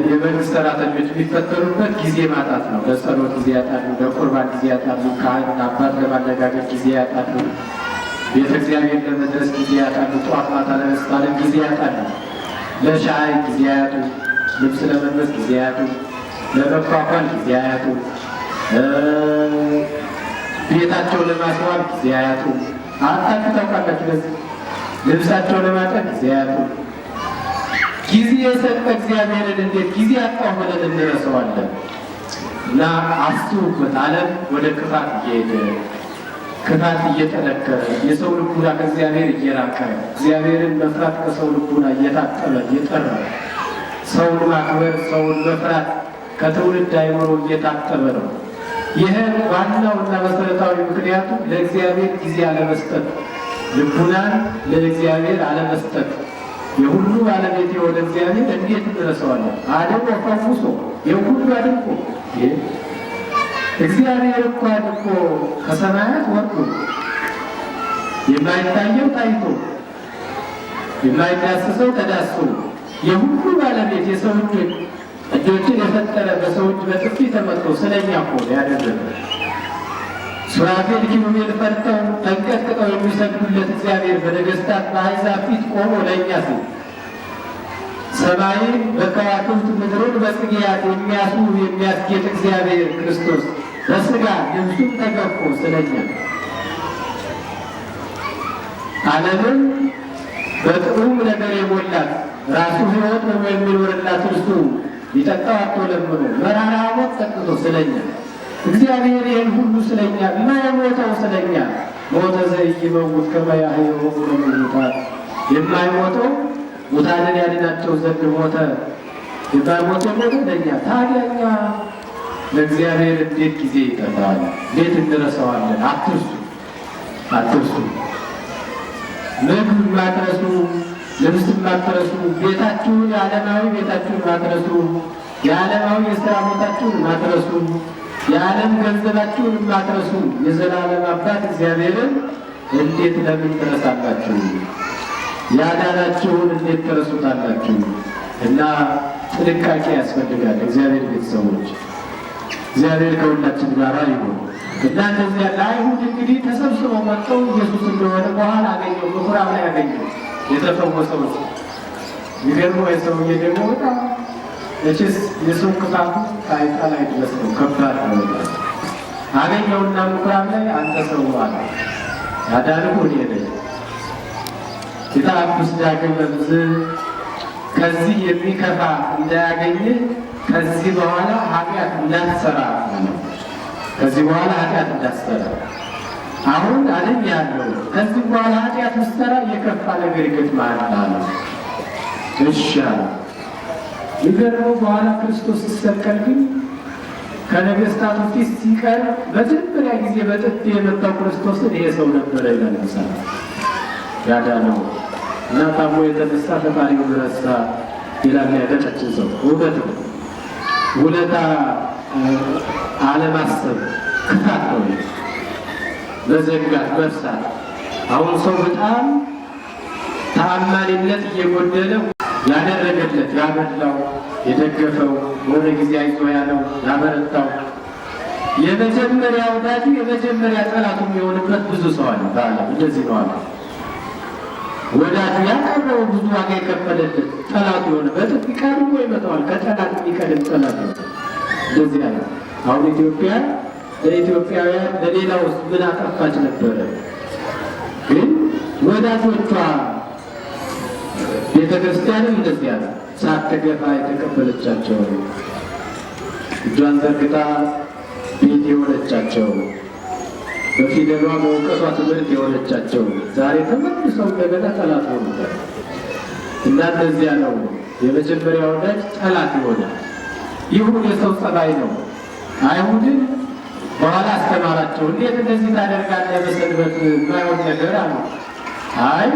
የመንግስት ሰራተኞች የሚፈተኑበት ጊዜ ማጣት ነው። ለጸሎት ጊዜ ያጣሉ፣ ለቁርባን ጊዜ ያጣሉ፣ ካህን አባት ለማነጋገር ጊዜ ያጣሉ፣ ቤተ እግዚአብሔር ለመድረስ ጊዜ ያጣሉ፣ ጠዋት ማታ ለመስታለም ጊዜ ያጣሉ፣ ለሻይ ጊዜ ያጡ፣ ልብስ ለመልበስ ጊዜ ያጡ፣ ለመኳኳል ጊዜ ያጡ፣ ቤታቸው ለማስዋብ ጊዜ ያጡ። አጣችሁ ታውቃላችሁ። ለዚህ ልብሳቸው ለማጠብ ጊዜ ያጡ። ጊዜ የሰጠ እግዚአብሔርን እንዴት ጊዜ አጣሁ ብለን እንረሳዋለን? እና አስቡበት። ዓለም ወደ ክፋት እየሄደ ክፋት እየጠነከረ የሰው ልቡና ከእግዚአብሔር እየራቀ እግዚአብሔርን መፍራት ከሰው ልቡና እየታጠበ እየጠራ ሰውን ማክበር ሰውን መፍራት ከትውልድ አይምሮ እየታጠበ ነው። ይህ ዋናውና መሰረታዊ ምክንያቱ ለእግዚአብሔር ጊዜ አለመስጠት፣ ልቡናን ለእግዚአብሔር አለመስጠት። የሁሉ ባለቤት የሆነ እግዚአብሔር እንዴት እንረሳዋለን? አድኖ ፈውሶ የሁሉ አድርጎ እግዚአብሔር እንኳን እኮ ከሰማያት ወርዶ የማይታየው ታይቶ የማይዳሰሰው ተዳስሶ የሁሉ ባለቤት የሰው እጆችን የፈጠረ በሰው እጅ በጥፊ ተመትቶ ስለኛ እኮ ያደረገ ሱራፌል ኪሩቤል ፈርተው ተንቀጥቅጠው የሚሰግዱለት እግዚአብሔር በነገሥታት በአሕዛብ ፊት ቆሞ ለእኛ ሲል ሰማይን በከዋክብት ምድርን በጽጌያት የሚያስውብ የሚያስጌጥ እግዚአብሔር ክርስቶስ በሥጋ ልብሱን ተገፎ ስለኛ ዓለምን በጥዑም ነገር የሞላት ራሱ ሕይወት ሆኖ የሚኖርላት እርሱ ሊጠጣው አጥቶ ለምኖ መራራ ሞት ጠጥቶ ስለኛ እግዚአብሔር ይህን ሁሉ ስለኛ የማይሞተው ስለኛ ሞተ ዘኢይመውት ከመ ያሕየዎሙ ለሙታን የማይሞተው ሙታንን ያድናቸው ዘንድ ሞተ። የማይሞተው ሞተ ለኛ። ታዲያ እኛ ለእግዚአብሔር እንዴት ጊዜ ይጠፋል? እንዴት እንረሳዋለን? አትርሱ፣ አትርሱ። ምግብ ማትረሱ፣ ልብስ ማትረሱ፣ ቤታችሁን የዓለማዊ ቤታችሁን ማትረሱ፣ የዓለማዊ የስራ ቦታችሁን ማትረሱ፣ የዓለም ገንዘባችሁን ማትረሱ የዘላለም አባት እግዚአብሔርን እንዴት ለምን ትረሳላችሁ? ያዳናችሁን እንዴት ትረሱታላችሁ? እና ጥንቃቄ ያስፈልጋል። እግዚአብሔር ቤተሰቦች እግዚአብሔር ከሁላችን ጋር ይሁን። እና እንደዚያ ለአይሁድ እንግዲህ ተሰብስበው መጥተው ኢየሱስ እንደሆነ በኋላ አገኘው፣ ምኩራብ ላይ አገኘው የተፈወሰው። የሚገርመው የሰውዬ ደግሞ በጣም መቼስ የሰው ክፋቱ ከአይጣል አይድረስ ነው፣ ከባድ ነው። አገኘውና ምኩራብ ላይ አንተ ሰው አለ ያዳንኩህ እኔ ነኝ። ኢተአብስ ዳግመ ብዝ ከዚህ የሚከፋ እንዳያገኝህ ከዚህ በኋላ ኃጢአት እንዳትሰራ ነው። ከዚህ በኋላ ኃጢአት እንዳትሰራ አሁን አድኜሃለሁ። ከዚህ በኋላ ኃጢአት ብትሰራ የከፋ ነገር ይገጥምሃል አለው። እሺ አለ። የሚገርመው በኋላ ክርስቶስ ሲሰቀል ግን ከነገስታቱ ፊት ሲቀርብ መጀመሪያ ጊዜ በጥፊ የመታው ክርስቶስን ይሄ ሰው ነበረ ይላል መጽሐፍ። ያዳነው እና ታሞ የተነሳ ፈጣሪውን ረሳ ይላል ያቀጫችን ሰው። እውነት ነው። ውለታ አለማሰብ ክፋት ነው። መዘንጋት፣ መርሳት። አሁን ሰው በጣም ተአማኒነት እየጎደለ ያደረገለት፣ ያበላው፣ የደገፈው፣ በሆነ ጊዜ አይዞ ያለው፣ ያበረታው የመጀመሪያ ወዳጁ የመጀመሪያ ጠላቱ የሚሆንበት ብዙ ሰው አለ በዓለም። እንደዚህ ነው አለ። ወዳጁ ያቀረበው፣ ብዙ ዋጋ የከፈለለት ጠላቱ የሆነ፣ በጥፊ ቀድሞ ይመታዋል። ከጠላት የሚቀድም ጠላት ነው። እንደዚህ ያለ አሁን ኢትዮጵያ ለኢትዮጵያውያን ለሌላው ምን አጠፋች ነበረ? ግን ወዳጆቿ ቤተ ክርስቲያንም እንደዚህ ያለ ሳትገፋ የተቀበለቻቸው፣ እጇን ዘርግታ ቤት የሆነቻቸው፣ በፊደሏ በእውቀቷ ትምህርት የሆነቻቸው ዛሬ ተመልሰው እንደገና ጠላት ሆኑበት እና እንደዚያ ነው። የመጀመሪያ ወዳጅ ጠላት ይሆናል። ይሁን፣ የሰው ጸባይ ነው። አይሁድን በኋላ አስተማራቸው። እንዴት እንደዚህ ታደርጋለህ በሰንበት የማይሆን ነገር አሉ። አይ፣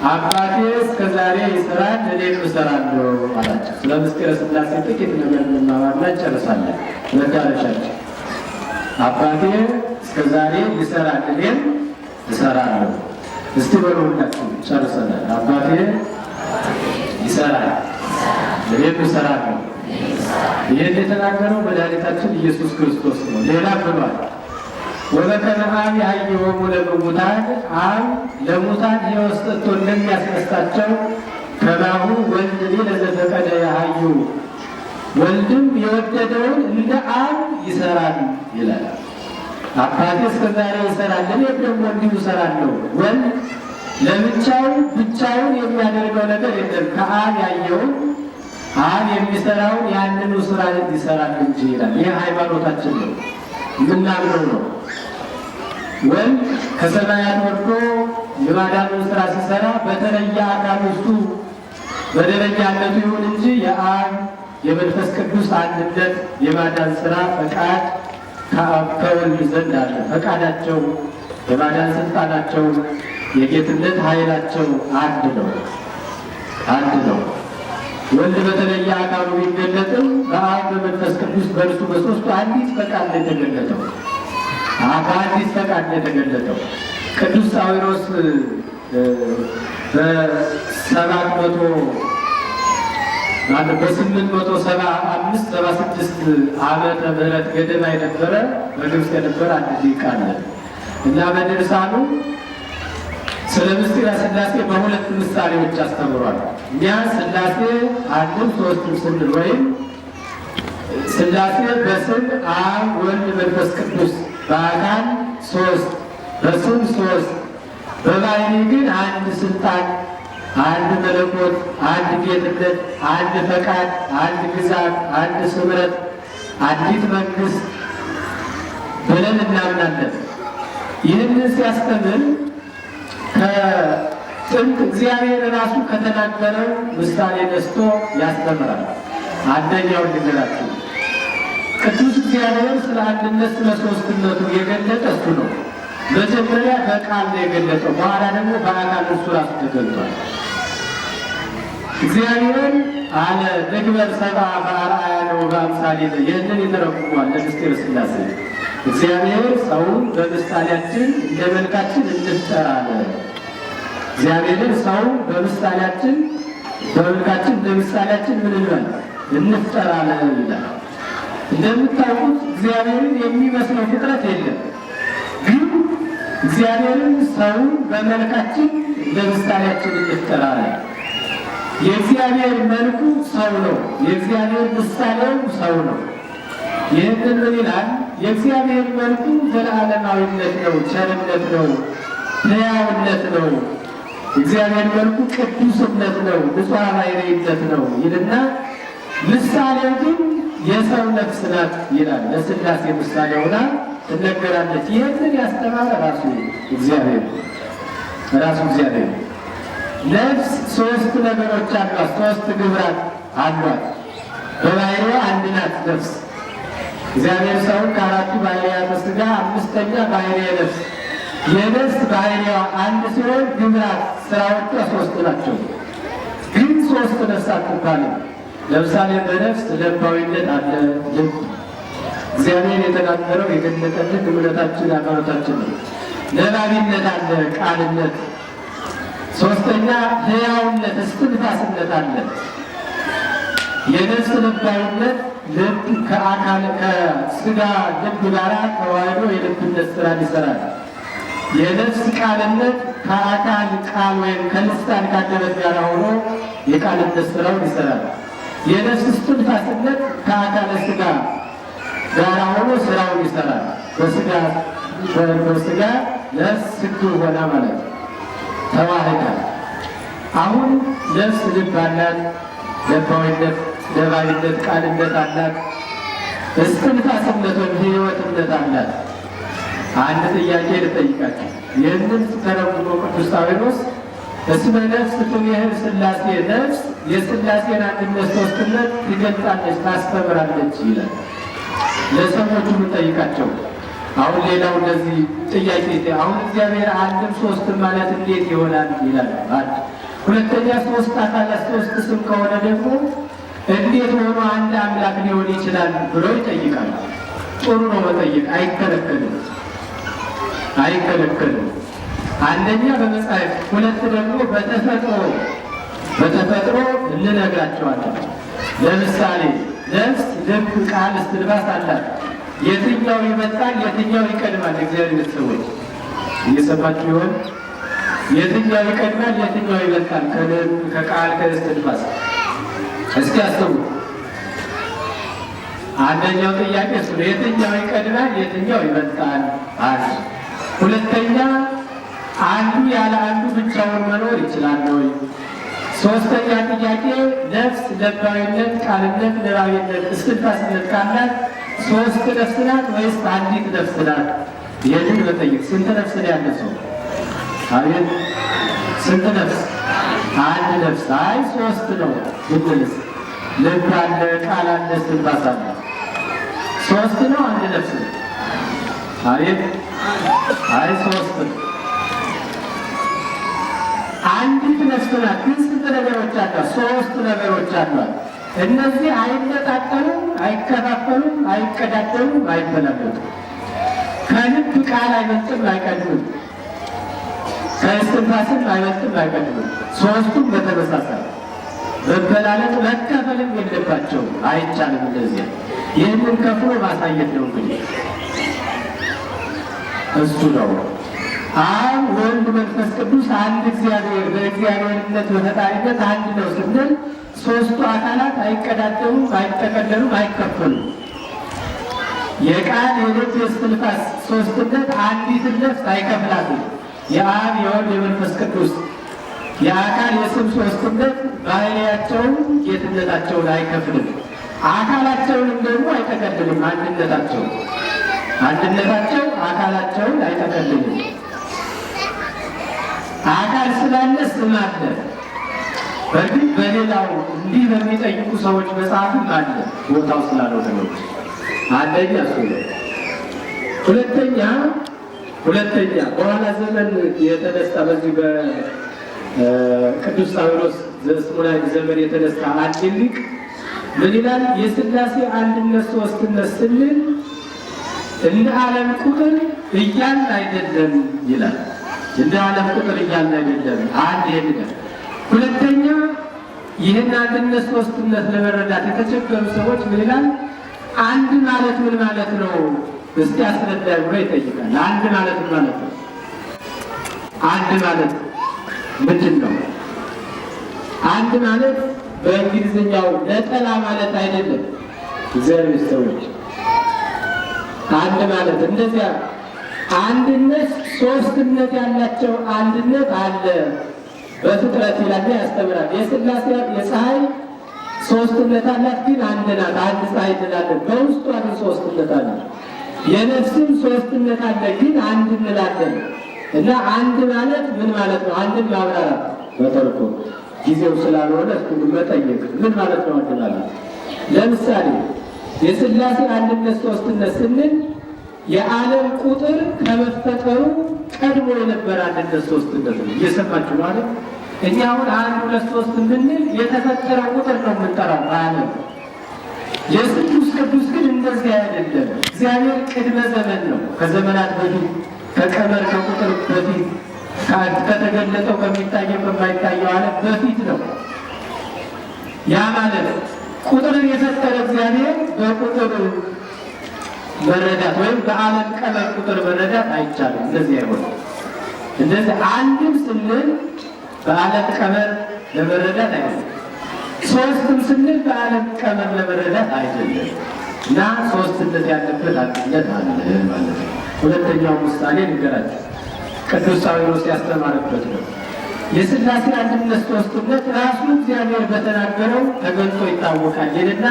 አባቴ እስከ ዛሬ ይሰራል፣ እኔም እሰራለሁ አላቸው። ስለ ምስጢረ ሥላሴ ጥቂት ነገር እንማማርና እንጨርሳለን። መዳረሻቸው አባቴ እስከ ዛሬ ይሰራል፣ እኔም እሰራለሁ። እስቲ በሉ ሁላችሁ፣ ጨርሰናል። አባቴ ይሰራል፣ እኔም እሰራለሁ። ይህን የተናገረው መድኃኒታችን ኢየሱስ ክርስቶስ ነው። ሌላ ብሏል። ወበከመ አብ ያሕይዎሙ ለሙታን፣ አብ ለሙታን ሕይወት ሰጥቶ እንደሚያስነሳቸው፣ ከማሁ ወልድኒ ለዘፈቀደ ያሐዩ፣ ወልድም የወደደውን እንደ አብ ይሰራል ይላል። አባቴ እስከ ዛሬ ይሰራል፣ እኔም ደግሞ እንዲሁ እሰራለሁ። ወልድ ለብቻው ብቻውን የሚያደርገው ነገር የለም። ከአብ ያየውን፣ አብ የሚሰራውን ያንኑ ስራ ይሰራል እንጂ ይላል። ይህ ሃይማኖታችን ነው፣ የምናምነው ነው። ወልድ ከሰማያት ወርዶ የማዳኑን ስራ ሲሰራ በተለየ አካል እሱ በደረጃነቱ ይሁን እንጂ የአብ የመንፈስ ቅዱስ አንድነት የማዳን ስራ ፈቃድ ከአብ ከወልድ ዘንድ አለ። ፈቃዳቸው፣ የማዳን ስልጣናቸው፣ የጌትነት ኃይላቸው አንድ ነው፣ አንድ ነው። ወልድ በተለየ አካሉ ቢገለጥም በአብ በመንፈስ ቅዱስ በእርሱ በሶስቱ አንዲት ፈቃድ ነው የተገለጠው። በአንዲት ፈቃድ ነው የተገለጠው። ቅዱስ ሳዊሮስ በ700 ማለት በ875 76 ዓመተ ምህረት ገደማ የነበረ፣ በግብፅ የነበረ አንድ ሊቅ አለ እና በድርሳኑ ስለ ምስጢረ ሥላሴ በሁለት ምሳሌዎች አስተምሯል። እኛ ሥላሴ አንድም ሶስትም ስንል ወይም ሥላሴ በስም አብ፣ ወልድ፣ መንፈስ ቅዱስ፣ በአካል ሶስት፣ በስም ሶስት፣ በባህሪ ግን አንድ ስልጣን፣ አንድ መለኮት፣ አንድ ጌትነት፣ አንድ ፈቃድ፣ አንድ ግዛት፣ አንድ ስምረት፣ አንዲት መንግስት ብለን እናምናለን። ይህንን ሲያስተምር ከጥንት እግዚአብሔር ራሱ ከተናገረው ምሳሌ ነስቶ ያስተምራል። አንደኛውን ልንገራችሁ። ቅዱስ እግዚአብሔር ስለ አንድነት ስለ ሶስትነቱ የገለጠ እሱ ነው። መጀመሪያ በቃል ነው የገለጠው፣ በኋላ ደግሞ በአካል እርሱ ራሱ ተገልጧል። እግዚአብሔር አለ፣ ንግበር ሰብአ በአርአያነ ወበአምሳሊነ። ይህንን ይተረጉሟል ለምስጢረ ሥላሴ። እግዚአብሔር ሰውን በምሳሌያችን እንደ መልካችን እንፍጠር አለ። እግዚአብሔርን ሰው በምሳሌያችን በመልካችን እንደ ምሳሌያችን ምን እንበል? እንፍጠር አለ ይላል። እንደምታውቁት እግዚአብሔርን የሚመስለው ፍጥረት የለም። ግን እግዚአብሔርን ሰውን በመልካችን እንደ ምሳሌያችን እንፍጠር አለ። የእግዚአብሔር መልኩ ሰው ነው። የእግዚአብሔር ምሳሌው ሰው ነው። ይህንን ምን ይላል? የእግዚአብሔር መልኩ ዘለዓለማዊነት ነው፣ ቸርነት ነው፣ ሕያውነት ነው። እግዚአብሔር መልኩ ቅዱስነት ነው፣ ንጹሐ ባሕርይነት ነው ይልና ምሳሌው ግን የሰው ነፍስ ናት ይላል። ለሥላሴ ምሳሌ ሆና ትነገራለች። ይህንን ያስተማረ ራሱ እግዚአብሔር፣ ራሱ እግዚአብሔር። ነፍስ ሶስት ነገሮች አሏት፣ ሶስት ግብራት አሏት። በባሕርይዋ አንድ ናት ነፍስ። እግዚአብሔር ሰውን ከአራቱ ባሕርያተ ሥጋ አምስተኛ ባሕርየ ነፍስ። የነፍስ ባሕርይዋ አንድ ሲሆን ግብራት ስራዎቿ ሶስት ናቸው። ግን ሶስት ነፍስ አትባልም። ለምሳሌ በነፍስ ለባዊነት አለ፣ ልብ። እግዚአብሔር የተናገረው የገለጠልን እምነታችን ሃይማኖታችን ነው። ነባቢነት አለ፣ ቃልነት። ሶስተኛ ሕያውነት እስትንፋስነት አለ። የነፍስ ልባዊነት ልብ ከአካል ከስጋ ልብ ጋር ተዋህዶ የልብነት ስራን ይሰራል። የነፍስ ቃልነት ከአካል ቃል ወይም ከልሳን ካንደበት ጋር ሆኖ የቃልነት ስራውን ይሰራል። የነፍስ እስትንፋስነት ከአካለ ስጋ ጋር ሆኖ ስራውን ይሰራል። በስጋ ነፍስ ስግው ሆና ማለት ነው፣ ተዋህዳ። አሁን ነፍስ ልብ አላት፣ ለባዊነት፣ ለባዊነት፣ ቃልነት አላት፣ እስትንፋስነት ወይም ሕይወትነት አላት። አንድ ጥያቄ ልጠይቃችሁ። ይህንን ተረጉሞ ቅዱስ ሳዊሮስ እስመ ነፍስ ትሜህር ሥላሴ፣ ነፍስ የሥላሴን አንድነት ሦስትነት ትገልጣለች፣ ታስተምራለች ይላል። ለሰዎቹ የምንጠይቃቸው አሁን ሌላው እንደዚህ ጥያቄ፣ አሁን እግዚአብሔር አንድም ሶስትም ማለት እንዴት ይሆናል ይላል። አንድ ሁለተኛ፣ ሶስት አካላት ሶስት ስም ከሆነ ደግሞ እንዴት ሆኖ አንድ አምላክ ሊሆን ይችላል ብሎ ይጠይቃል። ጥሩ ነው መጠየቅ፣ አይከለከልም፣ አይከለከልም። አንደኛ በመጽሐፍ፣ ሁለት ደግሞ በተፈጥሮ እንነግራቸዋለን። ለምሳሌ ነፍስ፣ ልብ፣ ቃል፣ እስትንፋስ አላት። የትኛው ይበልጣል? የትኛው ይቀድማል? እግዚአብሔር ቤተሰቦች እየሰማችሁ ይሆን? የትኛው ይቀድማል? የትኛው ይበልጣል? ከልብ፣ ከቃል፣ ከእስትንፋስ እስኪ አስቡ። አንደኛው ጥያቄ እሱ ነው። የትኛው ይቀድማል? የትኛው ይበልጣል? አንድ ሁለተኛ፣ አንዱ ያለ አንዱ ብቻውን መኖር ይችላል ወይ? ሶስተኛ ጥያቄ፣ ነፍስ ለባዊነት፣ ቃልነት፣ ነባቢነት፣ እስትንፋስነት ካላት ሶስት ነፍስ ናት ወይስ አንዲት ነፍስ ናት? ይህንን መጠየቅ። ስንት ነፍስ ነው ያለ ሰው? አቤት፣ ስንት ነፍስ? አንድ ነፍስ። አይ ሶስት ነው ብንልስ? ልብ አለ፣ ቃል አለ፣ እስትንፋስ አለ። ሶስት ነው አንድ ነፍስ ነው? አቤት፣ አይ ሶስት ነው። አንዲት ነፍስ ናት፣ ግን ስንት ነገሮች አሏት? ሶስት ነገሮች አሏት። እነዚህ አይነጣጠሉም፣ አይከፋፈሉም፣ አይቀዳደሉም፣ አይበላለጡም። ከልብ ቃል አይበልጥም፣ አይቀድምም። ከእስትንፋስም አይበልጥም፣ አይቀድምም። ሶስቱም በተመሳሳይ መበላለጥ መከፈልም የለባቸውም፣ አይቻልም። እንደዚያ ይህንን ከፍሎ ማሳየት ነው እንግዲህ እሱ ነው። አብ ወልድ መንፈስ ቅዱስ አንድ እግዚአብሔር በእግዚአብሔርነት በፈጣሪነት አንድ ነው ስንል ሶስቱ አካላት አይቀዳደሙም፣ አይጠቀለሉም፣ አይከፈሉም። የቃል የልብ የእስትንፋስ ሶስትነት አንዲትን ነፍስ አይከፍላትም። የአብ የወልድ የመንፈስ ቅዱስ የአካል የስም ሶስትነት ባህሪያቸውን ጌትነታቸውን አይከፍልም። አካላቸውንም ደግሞ አይጠቀልልም። አንድነታቸው አካላቸውን አይጠቀልልም። አካል ስላለ ስም አለ። በእርግጥ በሌላው እንዲህ በሚጠይቁ ሰዎች መጽሐፍም አለ፣ ቦታው ስላልሆነ ነው። አንደኛ እሱ ነው። ሁለተኛ በኋላ ዘመን የተነሳ በዚህ በቅዱስ ሳዊሮስ ዘእስሙናይ ዘመን የተነሳ አንድ ሊቅ ምን ይላል? የሥላሴ አንድነት ሶስትነት ስንል እንደ ዓለም ቁጥር እያልን አይደለም ይላል። እንደ ዓለም ቁጥር እያልን አይደለም። አንድ ይሄን። ሁለተኛ ይህን አንድነት ሶስትነት ለመረዳት የተቸገሩ ሰዎች ምን ይላል? አንድ ማለት ምን ማለት ነው? እስቲ አስረዳኝ ብሎ ይጠይቃል። አንድ ማለት ምን ማለት ነው? አንድ ማለት ምንድን ነው? አንድ ማለት በእንግሊዝኛው ነጠላ ማለት አይደለም። እግዚአብሔር ሰዎች አንድ ማለት እንደዚያ አንድነት ሶስትነት ያላቸው አንድነት አለ በፍጥረት ይላል፣ ያስተምራል። የሥላሴ የፀሐይ ሶስትነት አላት፣ ግን አንድ ናት። አንድ ፀሐይ እንላለን፣ በውስጧ ግን ሶስትነት አለ። የነፍስም ሶስትነት አለ፣ ግን አንድ እንላለን። እና አንድ ማለት ምን ማለት ነው? አንድን ማብራራት በተርኮ ጊዜው ስላልሆነ እሱን መጠየቅ ምን ማለት ነው? አንድ ማለት ለምሳሌ የሥላሴ አንድነት ሶስትነት ስንል የዓለም ቁጥር ከመፈጠሩ ቀድሞ የነበረ አንድነት ሶስትነት ነው። እየሰማችሁ ማለት እኛ አሁን አንድ ሁለት ሶስት የምንል የተፈጠረ ቁጥር ነው የምንጠራው በዓለም። የስሉስ ቅዱስ ግን እንደዚህ አይደለም። እግዚአብሔር ቅድመ ዘመን ነው። ከዘመናት በፊት፣ ከቀመር ከቁጥር በፊት፣ ከተገለጠው ከሚታየው ከማይታየው ዓለም በፊት ነው። ያ ማለት ቁጥርን የፈጠረ እግዚአብሔር በቁጥር መረዳት ወይም በዓለም ቀመር ቁጥር መረዳት አይቻልም። እንደዚህ አይሆንም። እንደዚህ አንድም ስንል በዓለም ቀመር ለመረዳት አይሆንም። ሶስትም ስንል በዓለም ቀመር ለመረዳት አይደለም። እና ሶስትነት ያለበት አንድነት አለ ማለት ነው። ሁለተኛው ምሳሌ ልንገራችሁ። ቅዱስ ሳዊሮስ ያስተማረበት ነው። የሥላሴ አንድነት ሶስትነት ራሱ እግዚአብሔር በተናገረው ተገልጾ ይታወቃል ይልና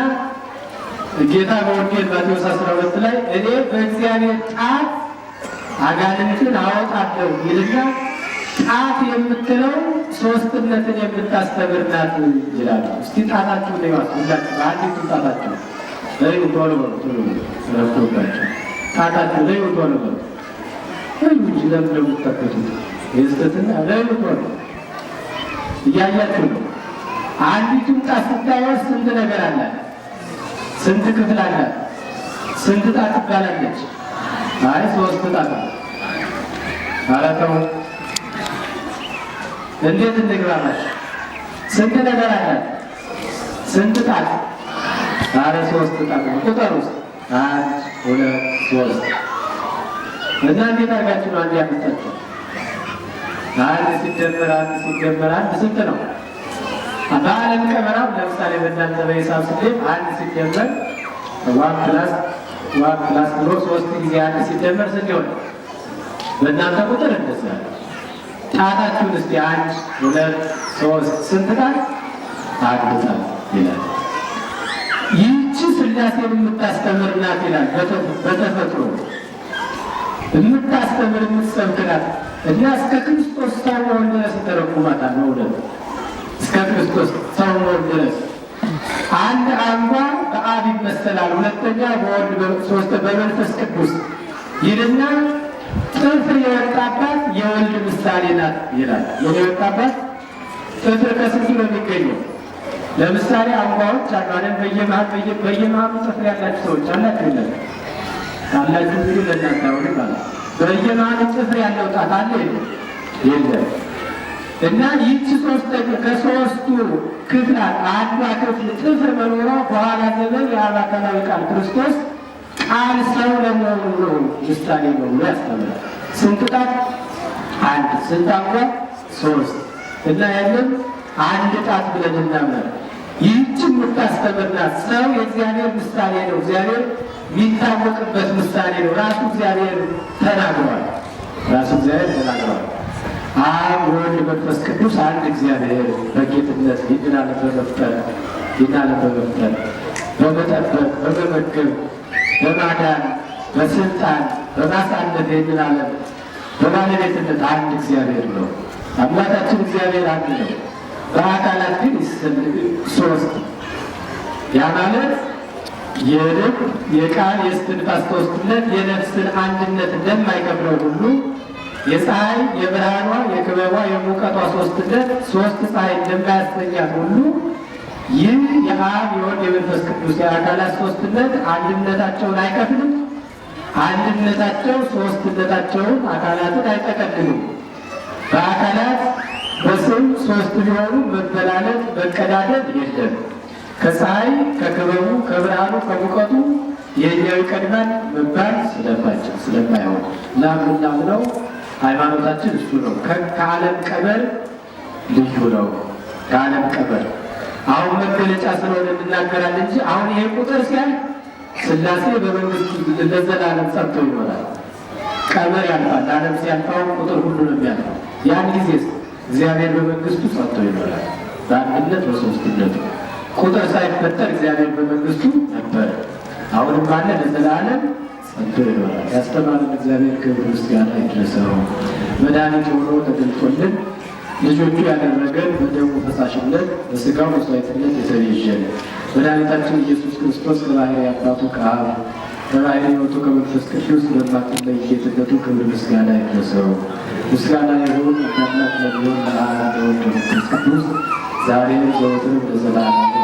ጌታ በወንጌል ማቴዎስ 12 ላይ እኔ በእግዚአብሔር ጣት አጋንንትን አወጣለሁ ይልና ጣት የምትለው ሶስትነትን የምታስተምር ናት ይላሉ። እስቲ ጣታችሁ ላይ ሁላችሁ በአንዲቱ ጣታችሁ ላይ ቶሎ በሉ፣ ቶሎ በሉ፣ ረፍቶባችሁ ጣታችሁ ላይ ቶሎ በሉ እንጂ ለምን ነው የምትጠቀቱት? የስተትና ላይ ቶሎ እያያችሁ ነው። አንዲቱን ጣት ስታወስ ስንት ነገር አላት? ስንት ክፍል አላት? ስንት ጣት ትባላለች? አይ ሶስት ጣት። ኧረ ተው፣ እንዴት እንግባባሽ? ስንት ነገር አላት? ስንት ጣት? ኧረ ሶስት ጣት ነው። ቁጥር ውስጥ 1 2 3። እና እንዴት አድርጋችሁ ነው አንድ ያመጣችሁ? አንድ ሲደመር አንድ ሲደመር አንድ ስንት ነው? በዓለም ቀመራው ለምሳሌ በእናንተ በሂሳብ ስሌት አንድ ሲደመር 1 plus 1 plus ብሎ 3 ጊዜ አንድ ሲደመር ስንት ይሆናል? በእናንተ ቁጥር እንደዛ ነው። ጣታችሁን እስቲ 1 2 3 ስንት ጣት? አንድ ጣት ይላል። ይህቺ ሥላሴን የምታስተምር ናት ይላል። በተፈጥሮ የምታስተምር የምትሰብክ ናት። እና እስከ ክርስቶስ ሰው መሆን ድረስ ይተረጉማታል። መውደድ እስከ ክርስቶስ ሰው መሆን ድረስ አንድ አንጓ በአብ ይመሰላል፣ ሁለተኛ በወልድ፣ ሶስት በመንፈስ ቅዱስ ይልና ጥፍር የወጣባት የወልድ ምሳሌ ናት ይላል። የወጣባት ጥፍር ከስንቱ ነው የሚገኘው? ለምሳሌ አንጓዎች አሉ አይደል? በየመሃሉ ጥፍር ያላችሁ ሰዎች አላችሁ የለም? አላችሁ እንግዲህ ለእናንተ አይሆንም ማለት ነው። በየመሃሉ ጥፍር ያለው ጣት አለ የለም? የለም። እና ይህች ሶስት ከሶስቱ ክፍላት አንዷ ክፍል ጥፍር መኖሯ በኋላ ዘመን የአብ አካላዊ ቃል ክርስቶስ ቃል ሰው ለመሆኑ ነው ምሳሌ ነው ብሎ ያስተምራል። ስንት ጣት? አንድ። ስንት አንጓ? 3። እና ያንን አንድ ጣት ብለን እናምናለን። ይህች የምታስተምር ናት። ሰው የእግዚአብሔር ምሳሌ ነው። እግዚአብሔር የሚታወቅበት ምሳሌ ነው። ራሱ እግዚአብሔር ተናግሯል። ራሱ እግዚአብሔር ተናግሯል። አብ ወልድ መንፈስ ቅዱስ አንድ እግዚአብሔር በጌትነት ይህንን ዓለም በመፍጠር ይህንን ዓለም በመፍጠር በመጠበቅ በመመገብ በማዳን በስልጣን በማሳለፍ ይህንን ዓለም በባለቤትነት አንድ እግዚአብሔር ነው። አምላካችን እግዚአብሔር አንድ ነው። በአካላት ግን ሶስት። ያ ማለት የልብ የቃል የእስትንፋስ ሶስትነት የነፍስን አንድነት እንደማይከፍለው ሁሉ የፀሐይ የብርሃኗ የክበቧ የሙቀቷ ሶስትነት ሶስት ፀሐይ እንደማያሰኛት ሁሉ ይህ የአብ የወልድ የመንፈስ ቅዱስ የአካላት ሶስትነት አንድነታቸውን አይከፍልም። አንድነታቸው ሶስትነታቸውን አካላትን አይጠቀልሉም። በአካላት በስም ሶስት ቢሆኑ መበላለጥ መቀዳደም የለም። ከፀሐይ ከክበቡ ከብርሃኑ ከሙቀቱ የኛው ይቀድማል መባል ስለማይሆን እና የምናምነው ሃይማኖታችን እሱ ነው። ከዓለም ቀመር ልዩ ነው። ከዓለም ቀመር አሁን መገለጫ ስለሆነ እንናገራለን እንጂ አሁን ይሄ ቁጥር ሲያልፍ ሥላሴ በመንግስቱ ለዘላለም ጸንቶ ይኖራል። ቀመር ያልፋል። ዓለም ሲያልፋው ቁጥር ሁሉ ነው የሚያልፈው። ያን ጊዜ እግዚአብሔር በመንግስቱ ጸንቶ ይኖራል። በአንድነት በሶስትነቱ ቁጥር ሳይፈጠር እግዚአብሔር በመንግስቱ ነበረ። አሁንም አለ፣ ለዘላለም ጸንቶ ይኖራል። ያስተማረን እግዚአብሔር ክብር ምስጋና ይድረሰው። መድኃኒት ሆኖ ተገልጦልን ልጆቹ ያደረገን በደሙ ፈሳሽነት በስጋው መስዋዕትነት የተቤዠን መድኃኒታችን ኢየሱስ ክርስቶስ ከባሕርይ አባቱ ከአብ ከባሕርይ ሕይወቱ ከመንፈስ ቅዱስ በማትለይ ጌትነቱ ክብር ምስጋና ይድረሰው። ምስጋና ይሁን ለአምላክ ለሚሆን ለአብ ለወልድ ለመንፈስ ቅዱስ ዛሬም ዘወትርም ለዘላለሙ